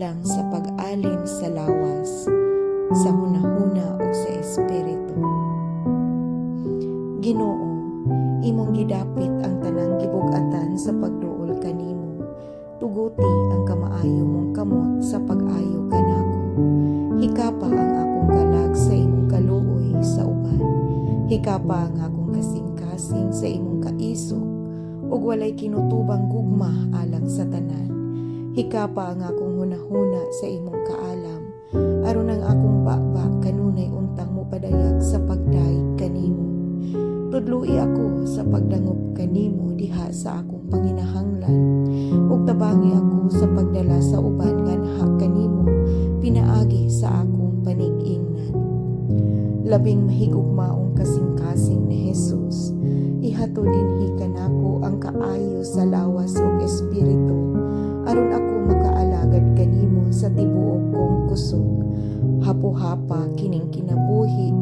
Alang sa pag-alin sa lawas, sa hunahuna ug sa espiritu. Ginoo, imong gidapit ang tanang gibug-atan sa pagduol kanimo. Tuguti ang kamaayo mong kamot sa pag-ayo kanako. Hikapa ang akong kalag sa imong kaluoy sa uban. Hikapa ang akong kasing-kasing sa imong kaisog ug walay kinutubang gugma alang sa tanan. Hikapa ang akong hunahuna sa imong kaalam aron ang akong baba kanunay untang mopadayag sa pagdayeg kanimo. Tudloi ako sa pagdangop kanimo diha sa akong panginahanglan ug tabangi ako sa pagdala sa uban nganha kanimo pinaagi sa akong panig-ingnan. Labing mahigugmaong kasing-kasing ni Jesus, ihatod dinhi kanako ang kaayo sa lawas ug espiritu aron ako makaalagad kanimo sa tibuok kong kusog. Hapo-hapa kining kinabuhi.